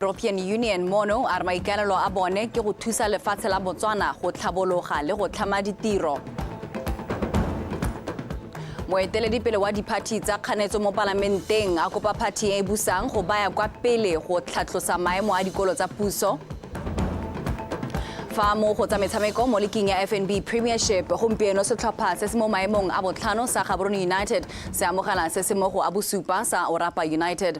European Union mono a re maikaelelo a bone ke go thusa lefatshe la Botswana go tlhabologa le go tlhama ditiro. Moeteledipele wa diphathi tsa kganetso mo palamenteng a kopa phathi e e busang go baya kwa pele go tlhatlosa maemo a dikolo tsa puso. Fa mo go tsa metshameko mo liking ya FNB Premiership gompieno, setlhopha se se mo maemong a botlhano sa Gaborone United se amogela se se mo go a bosupa sa Orapa United.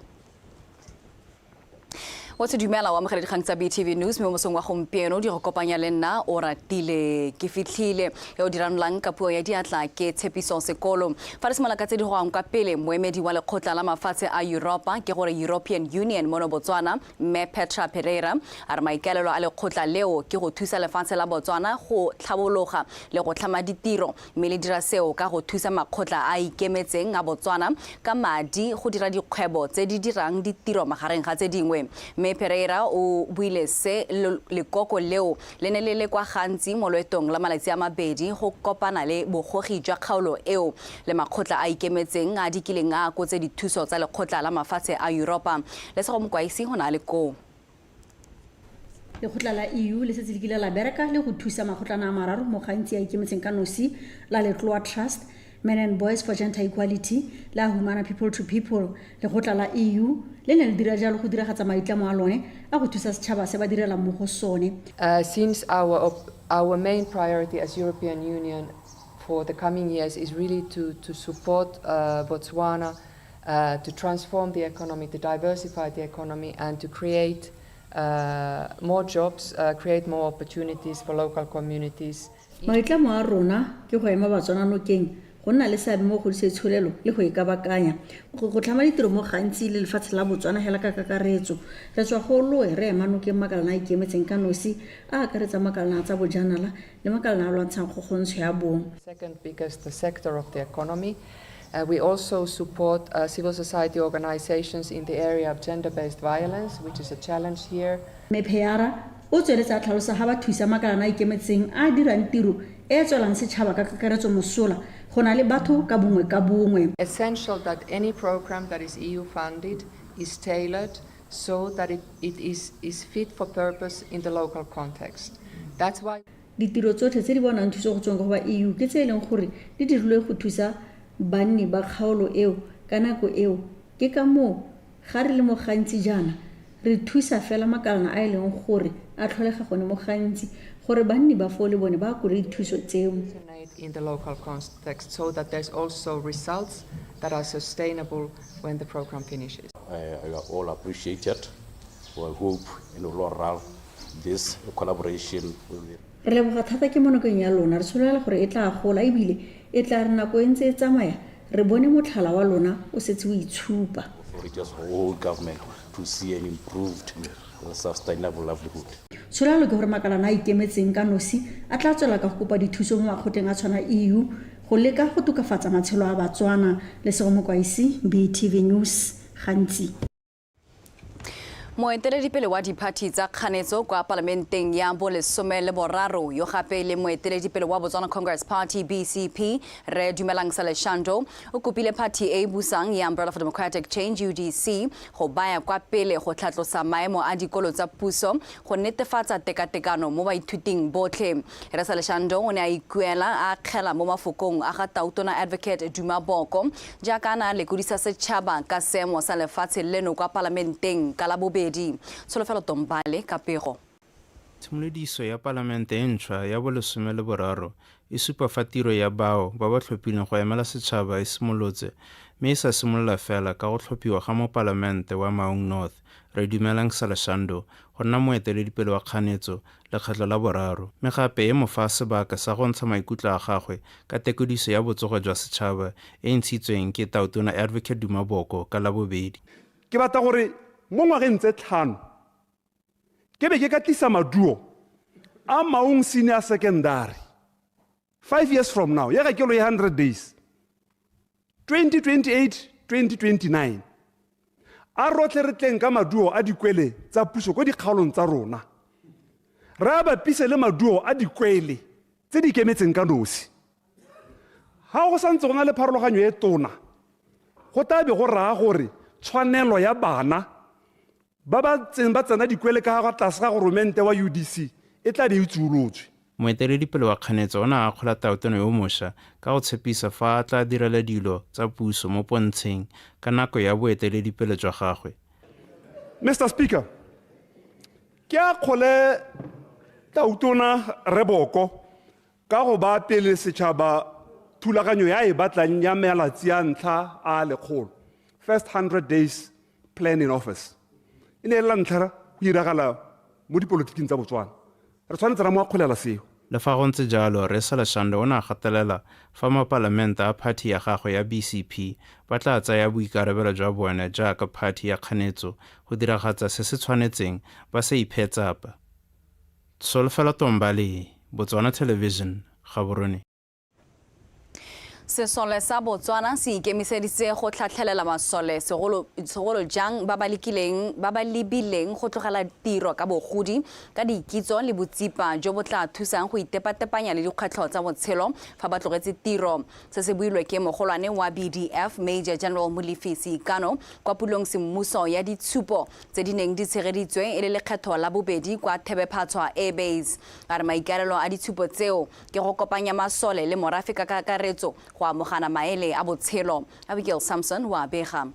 O se dumela o amogela dikgang tsa BTV News mme mo mosong wa gompieno di go kopanya le nna o ratile ke fitlhile e o diranolang ka puo ya diatla ke Tshepiso Sekolo. Fa re simolola ka tse di goang kwa pele, moemedi wa lekgotla la mafatshe a Europa, ke gore European Union, mono Botswana, mme Petra Pereira, a re maikaelelo a lekgotla leo ke go thusa lefatshe la Botswana go tlhabologa le go tlhama ditiro, mme le dira seo ka go thusa makgotla a a ikemetseng a Botswana ka madi go dira dikgwebo tse di dirang ditiro magareng ga tse dingwe. Mme Pereira o buile se lekoko leo le ne le le kwa Gantsi mo loetong la malatsi a mabedi go kopana le bogogi jwa kgaolo eo le makgotla a a ikemetseng a di kileng a akotse dithuso tsa lekgotla la mafatshe a Yuropa. Lesego Mokwaisi o ne a le koo. Lekgotla la EU le setse le kile la bereka le go thusa makgotlana a mararo mo gantsi a ikemetseng ka nosi, la Letloa Trust, Men and Boys for Gender Equality le a Humana People to People. Lekgotla la EU le ne le dira jalo go diragatsa maitlamo a lone a go thusa setšhaba se ba direlang mo go sone. Since our main priority as European Union for the coming years is really to support Botswana to transform the economy, to diversify the economy, and to create more jobs, create more opportunities for local communities. Maitlamo a rona ke go ema Batswana nokeng go nna le seabe mo go godiseng tsholelo le go e kabakanya, go tlhama ditiro mo gantsi le lefatshe la Botswana hela ka kakaretso. Re tswa go loe re ema nokeng makalana a ikemetseng ka nosi a akaretsang makalana a tsa bojanala le makalana a lwantshang kgokgontsho ya bong. Second biggest sector of the economy. We also support civil society organizations in the area of gender-based violence, which is a challenge here. Mme Pereira o tsweletse a tlhalosa ha ba thusa makalana a ikemetseng a a dirang tiro e e tswelang setšhaba ka kakaretso mosola go na le batho ka bongwe ka bongwe. Essential that any program that is EU funded is tailored so that it is fit for purpose in the local context. That's why Ditiro tsotlhe tse di bonang thuso go tsweng go ba EU ke tse e leng gore di dirilwe go thusa banni ba kgaolo eo ka nako eo, ke ka moo ga re le mo Gantsi jaana re thusa fela makalana a e leng gore a tlholega gone mo Gantsi gore banni ba foo le bone ba akole dithuso tseo. In the local context so that there's also results that are sustainable when the program finishes. You are all appreciated. We hope in the long run this collaboration will be Re leboga thata ke monokeng ya lona, re tsholofela gore e tla gola ebile e tla re nako e ntse e tsamaya re bone motlhala wa lona o setse o itshupa. Authorities or all government to see an improved sustainable livelihood. Tsholofelo ke gore makalana a ikemetseng ka nosi a tla tswela ka go kopa dithuso mo makgotleng a tshwana EU go leka go tokafatsa matshelo a Batswana. Lesego Mokwaisi, BTV News, Gantsi. Moeteledipele wa diphathi tsa kganetso kwa palamenteng ya bo-13, yo gape le moeteledipele wa Botswana Congress Party, BCP, re Dumelang Saleshando, o kopile phathi e e busang ya Umbrella for Democratic Change, UDC, go baya kwa pele go tlhatlosa maemo a dikolo tsa puso go netefatsa tekatekano mo baithuting botlhe. Re Saleshando o ne a ikuela a akgela mo mafokong a ga Tautona Advocate Duma Boko jaaka a ne a lekodisa setšhaba ka seemo sa lefatshe leno kwa palamenteng ka la bobedi. Tsholofelo Tombale ka pego. Tshimolodiso ya palamente e ntšhwa ya bo-13 e supa fa tiro ya bao ba ba tlhophilweng go emela setšhaba e simolotse, mme e sa simolola fela ka go tlhophiwa ga mopalamente wa Maun North, Rre Dumelang Saleshando, go nna moeteledipele wa kganetso lekgetlo la boraro, mme gape e mo fa sebaka sa go ntsha maikutlo a gagwe ka tekodiso ya botsogo jwa setšhaba e e ntshitsweng ke Tautona Advocate Duma Boko ka Labobedi. Ke batla gore mo ngwageng tse 5 ke be ke ka tlisa maduo a Maun Senior Secondary. 5 years from now, ya ga ke lo ye 100 days, 2028 2029, a rotlhe re tleng ka maduo a dikwele tsa puso ko dikgaolong tsa rona, re a bapise le maduo a dikwele tse di ikemetseng ka nosi. Ga go santse go na le pharologanyo e tona, go tla be go raya gore tshwanelo ya bana. Ba ba ntseng ba tsena dikwele ka ga tlase ga goromente wa UDC e tla be e tsuolotswe. Moeteledipele wa kganetso o ne a akgola tautona yo mosha ka go tshepisa fa a tla direla dilo tsa puso mo pontsheng ka nako ya boeteledipele jwa gagwe. Mister Speaker, ke akgole Tautona Rre Boko ka go baya pele setšhaba thulaganyo ya e batlang ya malatsi a ntlha a 100, first 100 days plan in office. E ne e le la ntlha go iragala mo dipolotiking tsa Botswana. Re tshwanetse ra mo akgolela seo. Le fa go ntse jalo, Rre Saleshando o ne a gatelela fa mapalamente a phathi ya gagwe ya BCP ba tla tsaya boikarabelo jwa bone jaaka phathi ya kganetso go diragatsa se se tshwanetseng ba sa iphe tsapa. Tsholofelo Tombale, Botswana Television, Gaborone. Sesole sa Botswana se ikemiseditse go tlhatlhelela masole segolo segolo jang ba ba lekileng ba ba lebileng go tlogela tiro ka bogodi ka dikitso le botsipa jo bo tla thusang go itepatepanya le dikgwetlho tsa botshelo fa ba tlogetse tiro. Se se builwe ke mogolwane wa BDF Major General Molefi Seikano kwa pulong semmuso ya ditshupo tse di neng di tshegeditswe e le lekgetho la bobedi kwa Thebephatshwa Air Base. A re maikaelelo a ditshupo tseo ke go kopanya masole le morafe ka kakaretso go amogana maele a botshelo. Abigail Samson wa bega.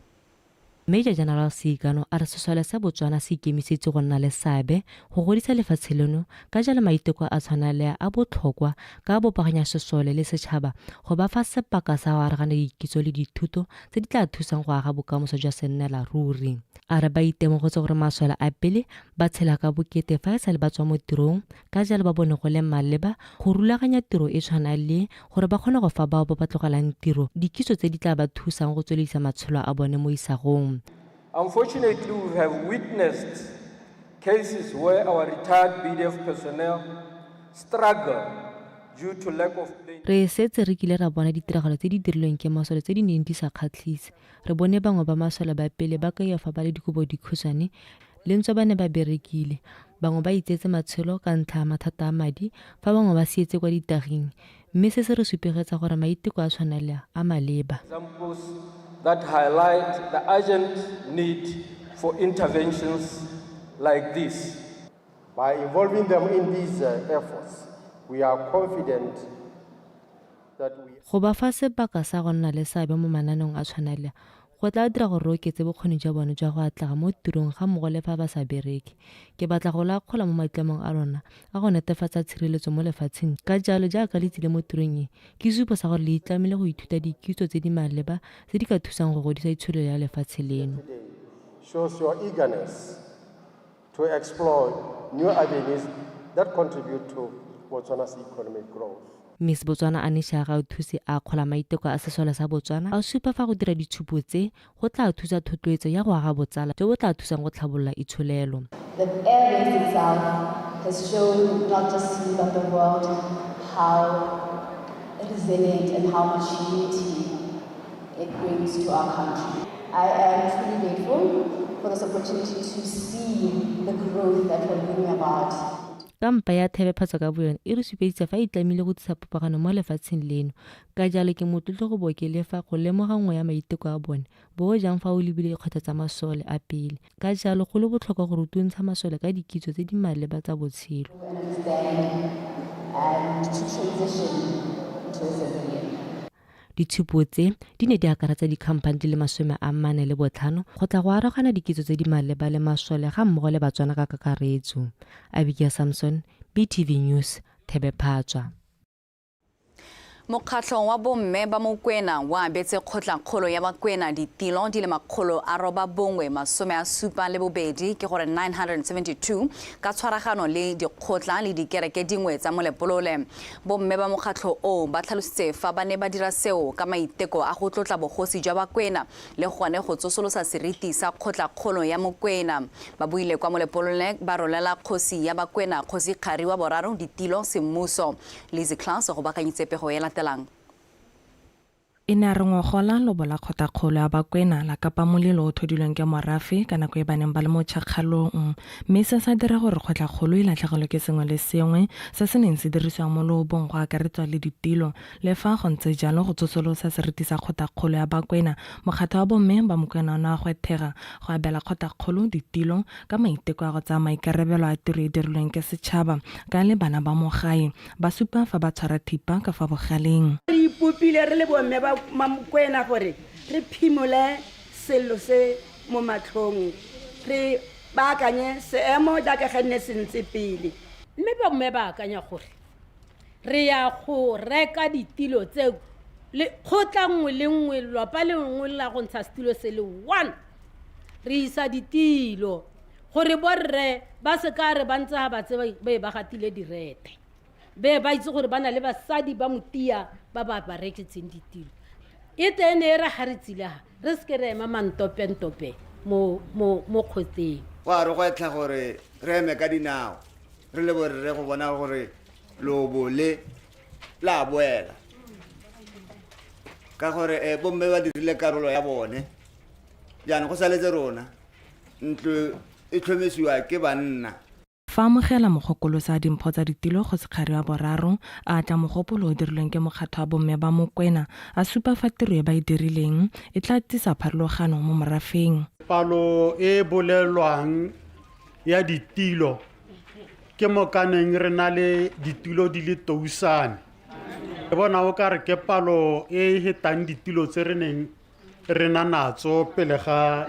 Major General Seikano a re sesole sa Botswana se ikemisitse go nna le seabe go godisa lefatshe leno, ka jalo maiteko a tshwana le a a botlhokwa ka a bopaganya sesole le setshaba go ba fa sebaka sa go arogana dikitso le dithuto tse di tla thusang go aga bokamoso jwa sennela ruri. A re ba itemogetse gore masole a pele ba tshela ka bokete fa e sale ba tswa mo tirong, ka jalo ba bone go le maleba go rulaganya tiro e tshwana le gore ba kgone go fa bao ba ba tlogelang tiro dikitso tse di tla ba thusang go tsweledisa matshelo a bone mo isagong. Unfortunately, we have witnessed cases where our retired BDF personnel struggle due to lack of plane. Re setse re kile ra bona ditiragalo tse di dirilweng ke masole tse di neng di sa kgatlhise. Re bone bangwe ba masole ba pele ba kaiwa fa ba le dikobo dikhutshwane le ntswa ba ne ba berekile. Bangwe ba itseetse matshelo ka ntlha ya mathata a madi, fa bangwe ba sietse kwa ditaging. Mme se se re supegetsa gore maiteko a tshwana le a, a maleba. Examples that highlight the urgent need for interventions like this. By involving them in these efforts, we are confident that we. Go ba fa sebaka sa go nna le seabe mo mananeong a tshwana le a, go tla dira gore re oketse bokgoni jwa bone jwa go atlega mo tirong gammogo le fa ba sa bereke. Ke batla go le akgola mo maitlamong a lona a go netefatsa tshireletso mo lefatsheng, ka jalo jaaka le tsile mo tirong e, ke sesupo sa gore le itlamile go ithuta dikitso tse di maleba tse di ka thusang go godisa itsholelo ya lefatshe leno. Today shows your eagerness to explore new avenues that contribute to Botswana's economic growth. Miss Botswana Anisha Gaothuse a akgola maiteko a sesole sa Botswana, a supa fa go dira ditshupo tse go tlaa thusa thotloetso ya go aga botsala jo bo tlaa thusang go tlhabolola itsholelo. The airbase itself has shown not just me but the world how resilient and how much unity it brings to our country. I am truly grateful for this opportunity to see the growth that we're bringing about. Kampa ya Thebephatsa ka boyone e re supeditse fa e itlamile go tlisa popagano mo lefatsheng leno. Ka jalo ke motlotlo go bo ke le fa go lemoga nngwe ya maiteko a bone, bogolo jang fa o lebile dikgwetlho tsa masole a pele. Ka jalo go le botlhokwa go rutuntsha masole ka dikitso tse di maleba tsa botshelo. And to transition into a civilian. Ditshupo tse di ne di akaretsa dikhamphani di le 45 go tla go arogana dikitso tse di maleba le masole ga mmogo le Batswana ka kakaretso. Abigail Samson, BTV News, Thebephatswa. Mokgatlho wa bomme ba Mokwena wa abetse kgotlakgolo ya Bakwena ditilo di le 972 ke gore 972 ka tshwaragano le dikgotla le dikereke dingwe tsa Molepolole. Bomme ba mokgatlho oo ba tlhalositse fa ba ne ba dira seo ka maiteko a go tlotla bogosi jwa Bakwena le gone go tsosolosa seriti sa kgotlakgolo ya Mokwena. Ba buile kwa Molepolole ba rolela kgosi ya Bakwena Kgosi Kgari wa boraro ditilo semmuso. Lizzy Klaus go bakanyitse pego e latelang. E ne ya re ngogola lobo la kgotlakgolo ya Bakwena la kapa molelo o thodilweng ke morafe ka nako e ba neng ba le mo tšhakgalong, mme se sa dira gore kgotlakgolo e latlhegelwe ke sengwe le sengwe se se neng se dirisiwa mo loobong go akaretswa le ditilo. Le fa go ntse jalo, go tsosolosa seriti sa kgotlakgolo ya Bakwena, mokgatho wa bomme ba Mokwena o ne wa gwethega go abela kgotlakgolo ditilo ka maiteko a go tsaya maikarabelo a tiro e e dirilweng ke setšhaba ka e le bana ba mo gae. Ba supa fa ba tshwara thipa ka fa bogaleng. Re ipopile re le bomme ba Mamokwena gore re phimole sello se mo matlhong, re baakanye seemo jaaka ga nne se ntse pele. Mme bomme ba akanya gore re ya go reka ditilo tse le kgotla nngwe le nngwe, lwapa le nngwe la go ntsha setilo se le one. Re isa ditilo gore borre ba se ka re ba ntse ga ba tse be ba gatile direthe, be ba itse gore ba na le basadi ba motia ba ba ba reketseng ditilo. E teng ne e re ga re tsile ga re se ke re ema mantopentope mo kgotleng. Go a re gwetlha gore re eme ka dinao re le borre go bona gore lobo le la boela, ka gore bomme ba dirile karolo ya bone, jaanong go saletse rona, ntlo e tlhomesiwa ke banna. Fa amogela mogokolosa dimpho tsa ditilo go sekgari wa boraro, a atla mogopolo o dirilweng ke mokgatho wa bomme ba Mokwena, a supa fa tiro e ba e dirileng e tla tsisa pharologano mo morafeng. Palo e bolelwang ya ditilo ke mokaneng re na le ditilo di le tousane. Re bona o ka re ke palo e e hetang ditilo tse re neng re na natso pele ga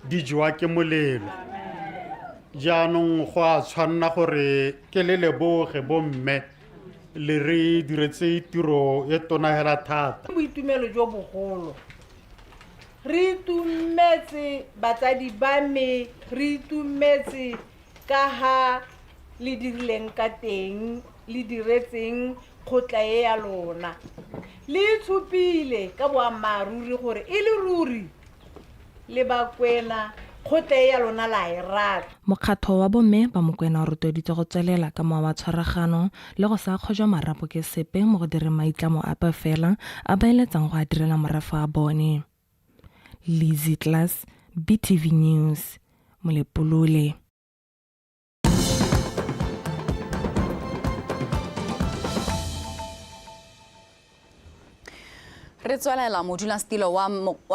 di jewa ke molelo. Jaanong go a tshwanna gore ke le leboge bomme le re diretse tiro e tona hela thata. Boitumelo jo bogolo, re itumetse batsadi ba me, re itumetse ka ha le dirileng ka teng, le diretseng kgotla e ya lona. Le itshupile ka boammaaruri gore e le ruri le Bakwena kgotla e ya lona la e rata. Mokgatho wa bomme ba Mokwena o rotloeditswe go tswelela ka mowa wa tshwaragano le go sa kgojwa marapo ke sepe mo go direng maitlamo ape fela a ba eletsang go a direla morafe wa bone. Lizzy Klaas, BTV News, Molepolole. Re tswelela modulasetilo wa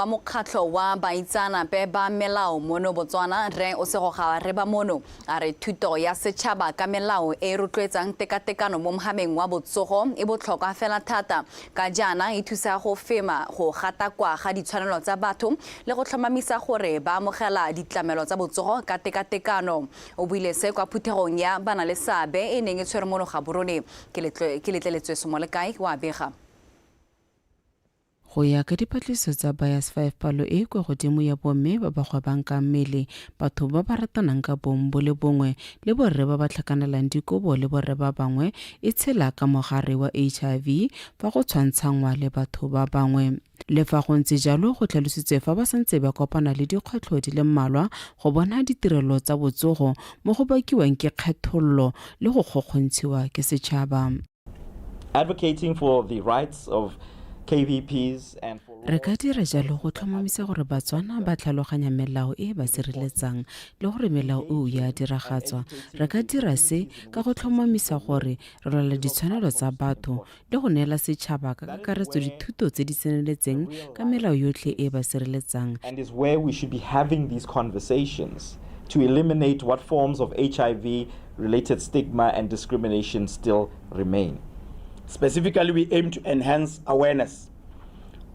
mokgatlho wa baitseanape ba melao mono Botswana, Rre Osegoga re ba mono, a re thuto ya setšhaba ka melao e e rotloetsang tekatekano mo mohameng wa botsogo e botlhokwa fela thata, ka jaana e thusa go fema go gatakwa ga ditshwanelo tsa batho le go tlhomamisa gore ba amogela ditlamelo tsa botsogo ka tekatekano. O buile se kwa phuthegong ya bana le seabe e neng e tshwere mono Gaborone. Ke letleletswe Somolekae wa bega. Go ya ka dipatlisiso tsa Bias 5, palo e kwa godimo ya bomme ba ba gwebang ka mmele, batho ba ba ratanang ka bong bo le bongwe le borre ba ba tlhakanelang dikobo le borre ba bangwe e tshela ka mogare wa HIV fa go tshwantshangwa le batho ba bangwe. Le fa go ntse jalo, go tlhalositswe fa ba santse ba kopana le dikgwetlho di le mmalwa go bona ditirelo tsa botsogo mo go bakiwang ke kgethollo le go kgokgontshiwa ke setšhaba. Advocating for the rights of KVPs and for Re ka dira jalo go tlhomamisa gore Batswana ba tlhaloganya melao e e ba sireletsang le gore melao eo ya diragatswa. Re ka dira se ka go tlhomamisa gore re lwela ditshwanelo tsa batho le go neela setšhaba ka kakaretso dithuto tse di tseneletseng ka melao yotlhe e e ba sireletsang. And is where we should be having these conversations to eliminate what forms of HIV related stigma and discrimination still remain. Specifically, we aim to enhance awareness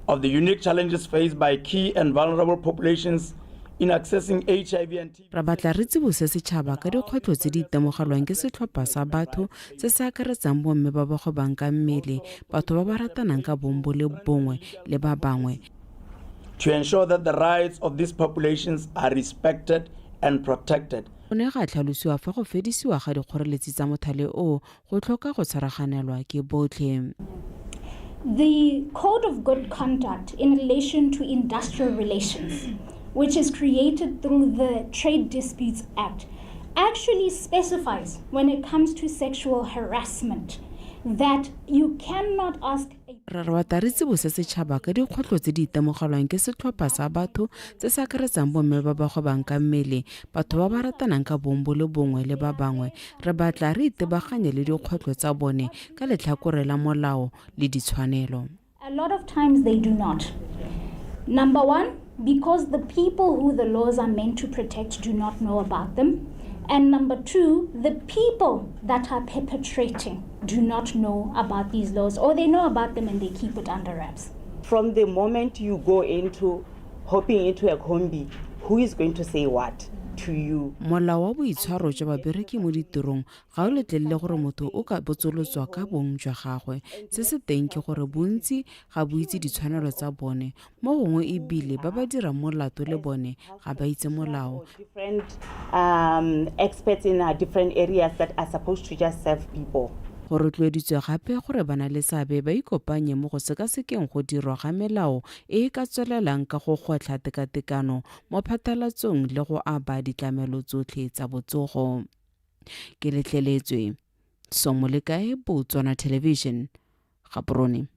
of the unique challenges faced by key and vulnerable populations in accessing HIV and TB. Re batla re tsibose setšhaba ka dikgwetlho tse di itemogelwang ke setlhopha sa batho se se akaretsang bomme ba ba gwebang ka mmele, batho ba ba ratanang ka bong bo le bongwe le ba bangwe. To ensure that the rights of these populations are respected and protected. Go ne ga tlhalosiwa fa go fedisiwa ga dikgoreletsi tsa mothale oo go tlhoka go tshwaraganelwa ke botlhe. The Code of Good Conduct in relation to industrial relations, which is created through the Trade Disputes Act, actually specifies when it comes to sexual harassment That you cannot ask a Re re batla re tsibose setšhaba ka dikgwetlho tse di itemogelwang ke setlhopha sa batho tse se akaretsang bomme ba ba gwebang ka mmele, batho ba ba ratanang ka bong bo le bongwe le ba bangwe. Re batla re itebaganye le dikgwetlho tsa bone ka letlhakore la molao le ditshwanelo. A lot of times they do not. Number one, because the people who the laws are meant to protect do not know about them. And number two, the people that are perpetrating do not know about these laws, or they know about them and they keep it under wraps. From the moment you go into hopping into a combi, who is going to say what to you? Molao wa boitshwaro jwa babereki mo ditirong ga o letlelele gore motho o ka botsolotswa ka bong jwa gagwe. Se se teng ke gore bontsi ga bo itse ditshwanelo tsa bone, mo gongwe e bile ba ba dirang molato le bone ga ba itse molao. Different experts in different areas that are supposed to just serve people. Go rotloeditswe gape gore banaleseabe ba ikopanye mo go sekasekeng go dirwa ga melao e e ka tswelelang ka go gwetlha tekatekano mo phathalatsong le go aba ditlamelo tsotlhe tsa botsogo. Ke letleletswe. Somolekae, Botswana Television, Gaborone.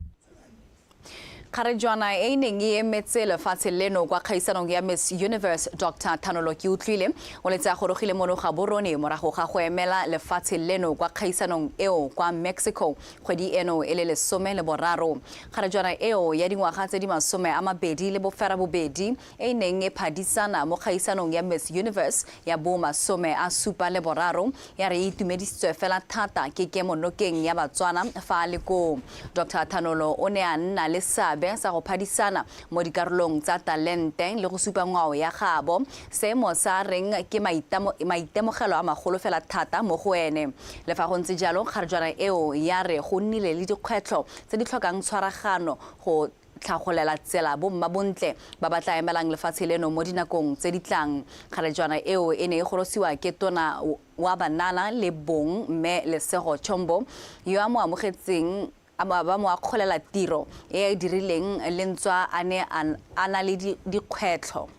Kgarejwana e e neng e emetse lefatshe leno kwa kgaisanong ya Miss Universe, Dr Thanolo Keutlwile, o letse a gorogile mono Gaborone morago ga go emela lefatshe leno kwa kgaisanong eo kwa Mexico kgwedi eno e le 13. Kgarejwana eo ya dingwaga tse di 28 e e neng e phadisana mo kgaisanong ya Miss Universe ya bo 73 ya re e itumedisitswe fela thata ke kemonokeng ya Batswana fa a le koo. Dr Thanolo o ne a nna le seabe sa go phadisana mo dikarolong tsa talente le go supa ngwao ya gaabo, seemo sa reng ke maitemogelo a magolo fela thata mo go ene. Le fa go ntse jalo, kgarejwana eo ya re go nnile le dikgwetlho tse di tlhokang tshwaragano go tlhagolela tsela bomma bontle ba ba tla emelang lefatshe leno mo dinakong tse di tlang. Kgarejwana eo e ne e gorosiwa ke tona wa banana le bong mme Lesego Chombo, yo a mo amogetseng a ba mo akgolela tiro e a e dirileng le ntswa a ne a na le dikgwetlho.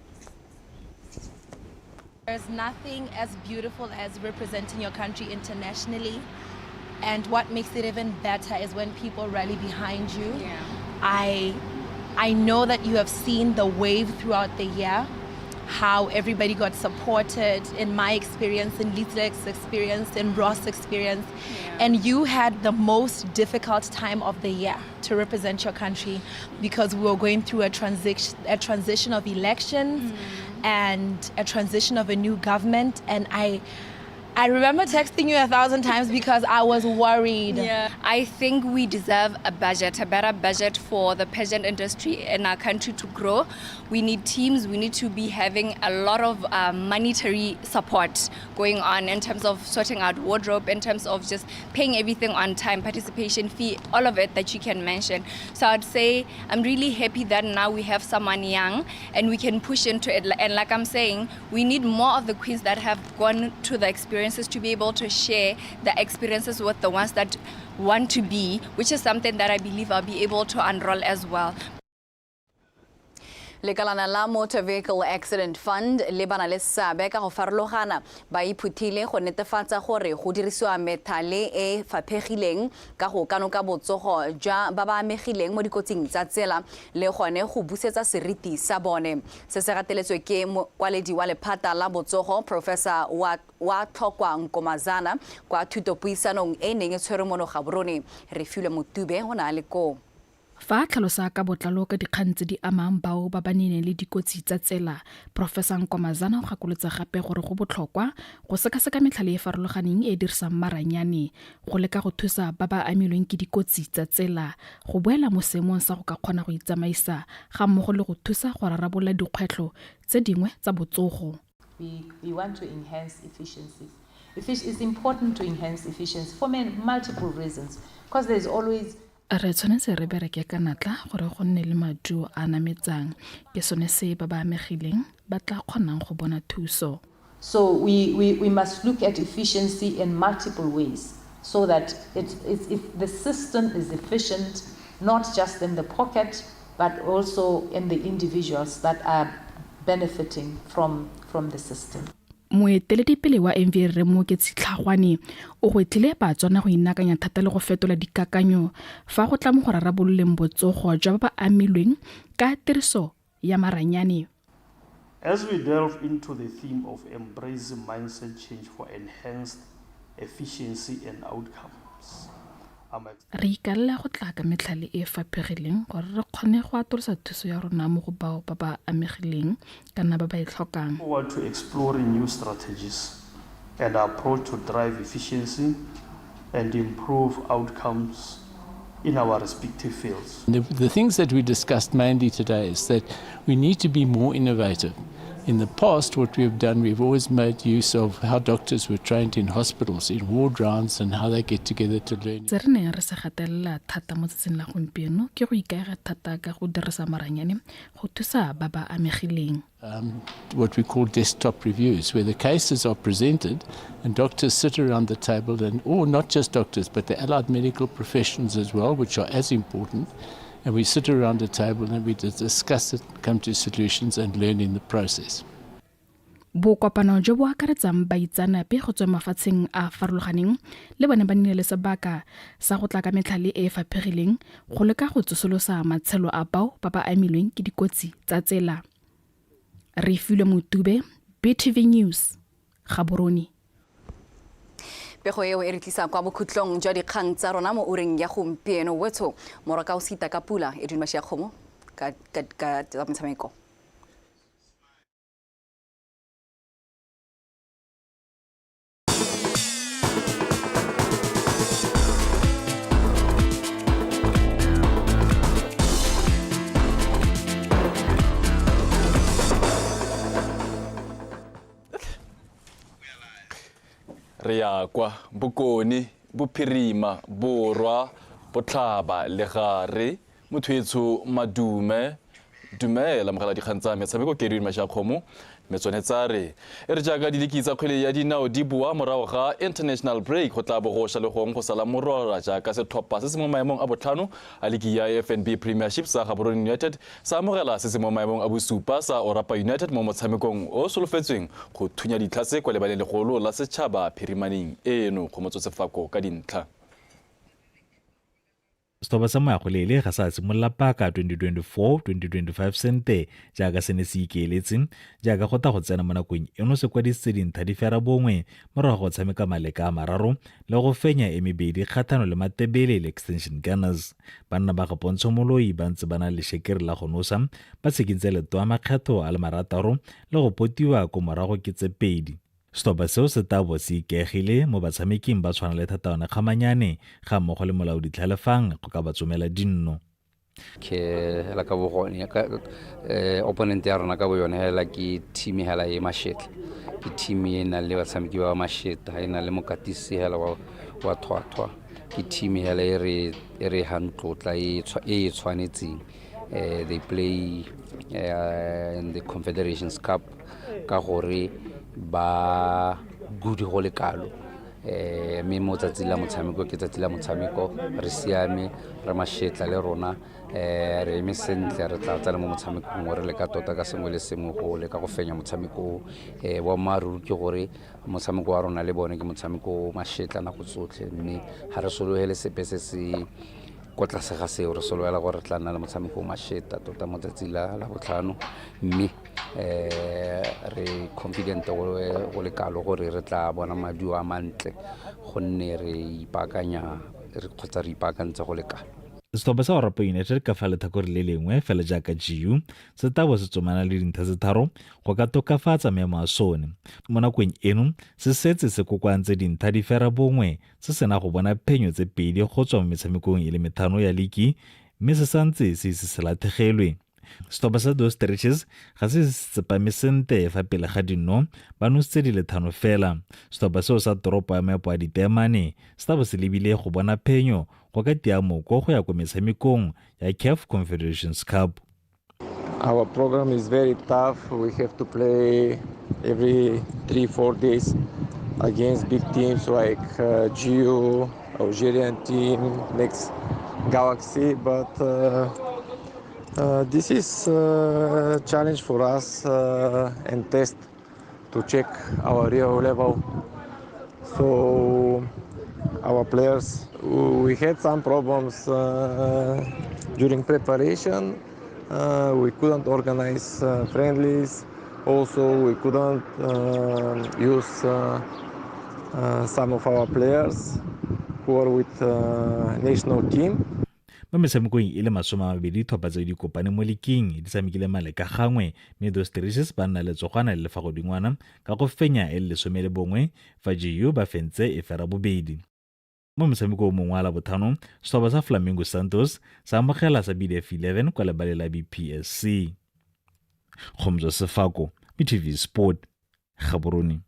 There's nothing as beautiful as representing your country internationally. And what makes it even better is when people rally behind you. I know that you have seen the wave throughout the year, how everybody got supported in my experience, in Litzek's experience, in Ross' experience. And you had the most difficult time of the year to represent your country because we were going through a transition of elections and a transition of a new government. And I remember texting you 1,000 times because I was worried. Yeah. I think we deserve a budget, a better budget for the pageant industry in our country to grow. We need teams. We need to be having a lot of monetary support going on in terms of sorting out wardrobe, in terms of just paying everything on time, participation fee, all of it that you can mention. So I'd say I'm really happy that now we have someone young and we can push into it. And like I'm saying, we need more of the queens that have gone to the experience to be able to share the experiences with the ones that want to be, which is something that I believe I'll be able to unroll as well. Lekalana la Motor Vehicle Accident Fund le bana le seabe ka go farologana ba iphuthile go netefatsa gore go dirisiwa methale e faphegileng ka go kanoka botsogo jwa ba ba amegileng mo dikotsing tsa tsela le gone go busetsa seriti sa bone. Se se gateletswe ke mokwaledi wa lephata la botsogo, Professor wa Tlhokwa Nkomazana, kwa thutopuisanong e neng e tshwerwe mono Gaborone. Refilwe Motube o ne a le koo. Fa a tlhalosa ka botlalo ka dikgang tse di amang bao ba ba nnileng le dikotsi tsa tsela, Professor Nkomazana o gakolotse gape gore go botlhokwa go sekaseka metlhale e farologaneng e e dirisang maranyane go leka go thusa ba ba amilweng ke dikotsi tsa tsela go boela mo seemong sa go ka kgona go itsamaisa ga mmogo le go thusa go rarabolola dikgwetlho tse dingwe tsa botsogo. We want to enhance efficiencies. It's important to enhance efficiency for multiple reasons, because there's always Re tshwanetse re bereke ka natla gore go nne le maduo a nametsang, ke sone se ba ba amegileng ba tla kgonang go bona thuso. So we must look at efficiency in multiple ways so that if the system is efficient, not just in the pocket, but also in the individuals that are benefiting from the system. Moeteledipele wa MVA Rre Mooketsi Tlhagwane o gwetlhile Batswana go inaakanya thata le go fetola dikakanyo fa go tla mo go rarabololeng botsogo jwa ba ba amilweng ka tiriso ya maranyane. As we delve into the theme of embracing mindset change for enhanced efficiency and outcomes, I'm Re ikaelela go tla ka metlhale e e faphegileng gore re kgone go atolosa thuso ya rona mo go bao ba ba amegileng kana ba ba e tlhokang. Forward to exploring new strategies and approach to drive efficiency and improve outcomes in our respective fields. The things that we discussed mainly today is that we need to be more innovative. In the past, what we've done, we've always made use of how doctors were trained in hospitals, in ward rounds, and how they get together to learn. Se re neng re se gatelela thata mo tsatsing la gompieno ke go ikaega thata ka go dirisa maranyane go thusa ba ba amegileng. What we call desktop reviews, where the cases are presented and doctors sit around the table, and or not just doctors, but the allied medical professions as well, which are as important. And we sit around the table and we discuss it, come to solutions and learn in the process. Bokopano jo bo akaretsang baitseanape go tswa mafatsheng a a farologaneng le bone ba nnile le sebaka sa go tla ka metlhale e e faphegileng go leka go tsosolosa matshelo a bao ba ba amilweng ke dikotsi tsa tsela. Refilwe Motube, BTV News, Gaborone. Pego eo e re tlisa kwa bokhutlong jwa dikgang tsa rona mo ureng ya gompieno. Wetsho moroka o sita ka pula e duma ya kgomo ka ka tsa metshameko. Re ya kwa Bokone, Bophirima, Borwa, Botlhaba le Gare. Motho etsho madume, dumela mogala dikgang tsa metshameko ke Edwin Mashakgomo. Mme tsone tsa re e re jaaka diliki tsa kgwele ya dinao di boa morago ga international break, go tla bo go sha le gong go sala morora jaaka setlhopha se se mo maemong a botlhano a liki ya FNB Premiership sa Gaborone United sa amogela se se mo maemong a bosupa sa Orapa United mo motshamekong o solofetsweng go thunya ditlhase kwa lebaleng legolo la setšhaba phirimaneng eno. Kgomotso Sefako ka dintlha. Setlhopha sa Moagolele ga sa simolola paka 2024-2025 sente jaaka se ne se ikeeletse, jaaka go tla go tsena mo nakong eno se kwadisitse dintlha di fera bongwe morago go tshameka maleka a mararo le go fenya e mebedi kgatlhano le Matebele le Extension Gunners. Banna ba ga Pontsho Moloi ba ntse ba na le lešekere la go nosa, ba tshekentse leto a makgetho a le marataro le go potiwa ko morago ke tse pedi. Setlhopha seo se tla bo se ikaegile mo batshameking ba tshwana le Thataone Kgamanyane ga mmogo le Molaodi Tlhalefang go ka ba tsomela dinno. Ke hela ka bogone ka opponent ya rona ka bo yone hela ke team hela e mashetla, ke team e nang le batshameki ba masheta, e nang le mokatisi hela wa thwathwa, ke team hela e re hang tlotla e e tshwanetseng. They play in the Confederations Cup ka gore ba good go le kalo. Mme mo tsatsi la motshameko ke tsatsi la motshameko, re siame, re mashetla le rona, re eme sentle, re tla tsena mo motshamekong re leka tota ka sengwe le sengwe go leka go fenya motshameko o. Boammaaruri ke gore motshameko wa rona le bone ke motshameko o mashetla nako tsotlhe, mme ga re sologele sepe se se ko tlase ga seo, re sologela gore re tla nna le motshameko o masheta tota mo tsatsi la botlhano, mme re confident go le kalo gore re tla bona maduo a mantle gonne re ipaakanya kgotsa re ipaakantse go le kalo. Setlhopha sa Orapa United ka fa letlhakore le lengwe fela jaaka GU se tla bo se tsomana le dintlha tse tharo go ka tokafatsa maemo a sone. Mo nakong eno se setse se kokoantse dintlha di fera bongwe se sena go bona phenyo tse pedi go tswa mo metshamekong e le methano ya liki, mme se santse se ise se latlhegelwe. Setlhopha sa Dos Stretches ga se tsepame sente fa pele ga dinno, ba nositse di le thano fela. Setlhopha seo sa toropo ya maepo a diteemane se tla bo se lebile go bona phenyo go ka tia moko go ya ko metshamekong ya CAF Confederations Cup. Our program is very tough. We have to play every 3-4 days against big teams like GU, Algerian team, next Galaxy, but this is a challenge for us and test to check our real level. So our players, we had some problems during preparation. We couldn't organize friendlies. Also, we couldn't use some of our players who are with national team. Mo metshamekong e le 20 ditlhopha tse di kopane mo liking di tshamekile male ka gangwe, mme Dos Trices ba nna letsogwana le lefa godingwana ka go fenya e le 11 fa GU ba fentse e fera bobedi. Mo motshamekong o mongwe wa Labotlhano, setlhopha sa Flamingo Santos sa amogela sa BDF 11 kwa lebale la BPSC. Kgomotso Sefako, BTV Sport, Gaborone.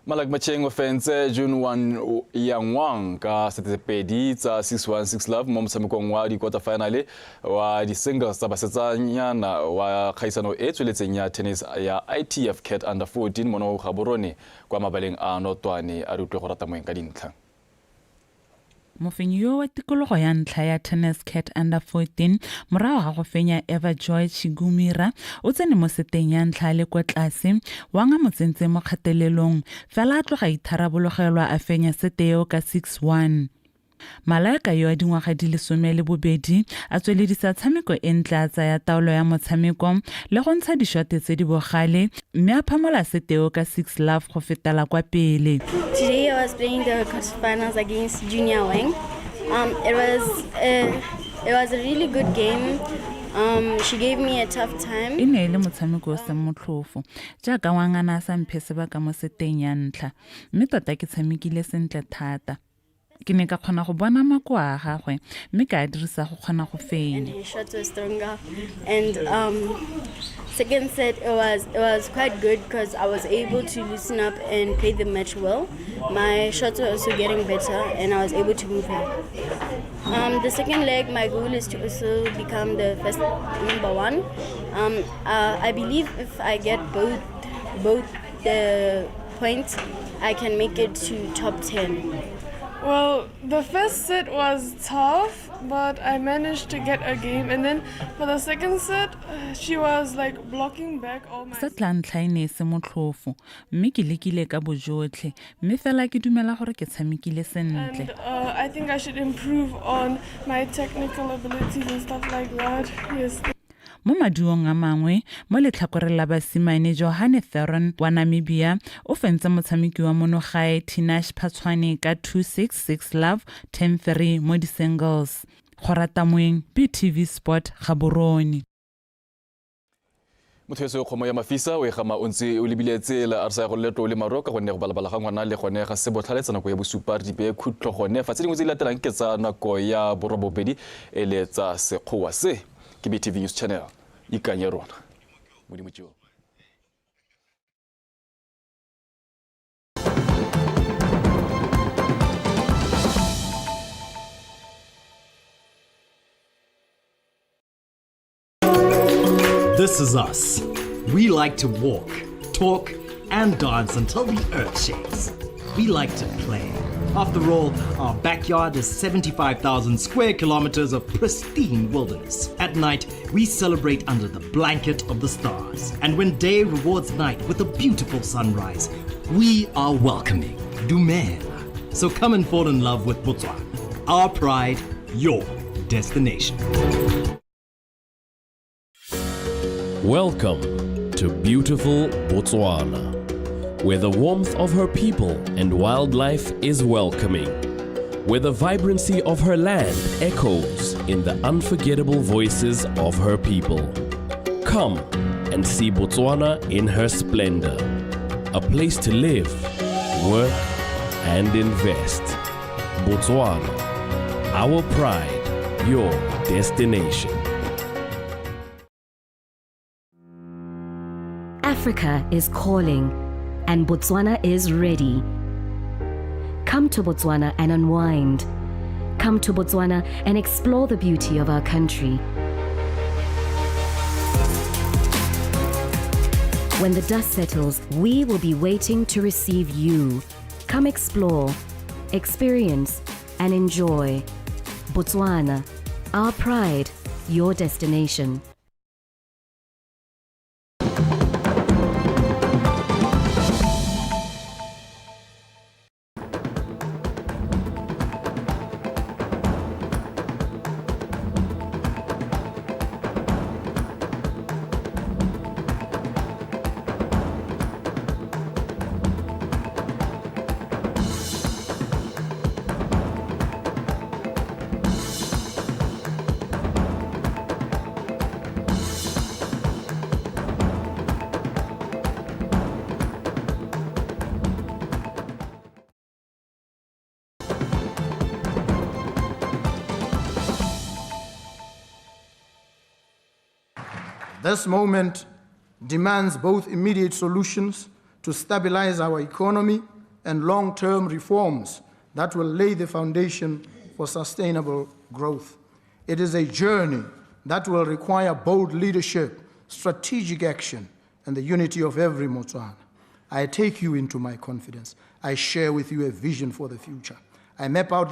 Malak Macheng o fentse June 1 Yang ka 7-2 tsa 6-1 6 love mo motshamekong wa di-quarter final wa di-singles tsa basetsanyana wa kgaisano e tsweletseng ya tennis ya ITF Cat Under 14 mono Gaborone kwa mabaleng a Notwane. A re utlwe go rata moeng ka dintlha. Mofenyi yo wa tikologo ya ntlha ya Tennis Cat Under 14 morago ga go fenya Eva Joy Chigumira o tsene mo seteng ya ntlha le kwa tlase Wang a mo tsentse mo kgatelelong, fela a tloga itharabologelwa a fenya sete eo ka 6-1. Malaika yo a dingwaga di le 12 a tsweledisa tshameko e ntle a tsaya taolo ya motshameko le go ntsha dishote tse di bogale mme a phamola sete eo ka 6 love go fetela kwa pele. Today I was playing the quarterfinals against Junior Wang. It was a really good game. She gave me a tough time. E ne e le motshameko o seng motlhofo jaaka Wang a ne a sa mphe sebaka mo seteng ya ntlha, mme tota ke tshamekile sentle thata. Ke ne ka kgona go bona makoa a gagwe mme ka a dirisa go kgona go fenya. And his shots were stronger. And second set it was quite good because I was able to loosen up and play the match well. My shots were also getting better and I was able to move her. The second leg, my goal is to also become the first number one. I believe if I get both the points, I can make it to top 10. Well, the first set was tough, but I managed to get a game. And then for the second set, she was like blocking back all my. Set la ntlha e ne e se motlhofo mme ke lekile ka bojotlhe, mme fela ke dumela gore ke tshamekile sentle. And I think I should improve on my technical abilities and stuff like that. Yes. Mo maduong a mangwe mo letlhakoreng la basimane, Johane Theron wa Namibia o fentse motshameki wa monogae Tinash Phatshwane ka 2-6 6 love 10-3 mo di-singles. Go rata moeng, BTV Sport, Gaborone. Motho eso kgomo ya mafisa o e gama o ntse o lebile tsela, a re sa ya go letlo le maro ka gonne go balabala ga ngwana le gone ga se botlhale. Tsa nako ya bosupa re dipe khutlo gone fa, tse dingwe tse di latelang ke tsa nako ya borobobedi e le tsa Sekgowa. Se ke BTV News Channel, ikanye rona, Modimo tšeo. This is us. We like to walk, talk, and dance until the earth shakes. We like to play. After all, our backyard is 75,000 square kilometers of pristine wilderness. At night, we celebrate under the blanket of the stars. And when day rewards night with a beautiful sunrise, we are welcoming. Dumela. So come and fall in love with Botswana. Our pride, your destination. Welcome to beautiful Botswana, where the warmth of her people and wildlife is welcoming, where the vibrancy of her land echoes in the unforgettable voices of her people. Come and see Botswana in her splendor, a place to live, work, and invest. Botswana, our pride, your destination. Africa is calling, and Botswana is ready. Come to Botswana and unwind. Come to Botswana and explore the beauty of our country. When the dust settles, we will be waiting to receive you. Come explore, experience, and enjoy. Botswana, our pride, your destination. This moment demands both immediate solutions to stabilize our economy and long term reforms that will lay the foundation for sustainable growth. It is a journey that will require bold leadership, strategic action, and the unity of every Motswana. I take you into my confidence. I share with you a vision for the future. I map out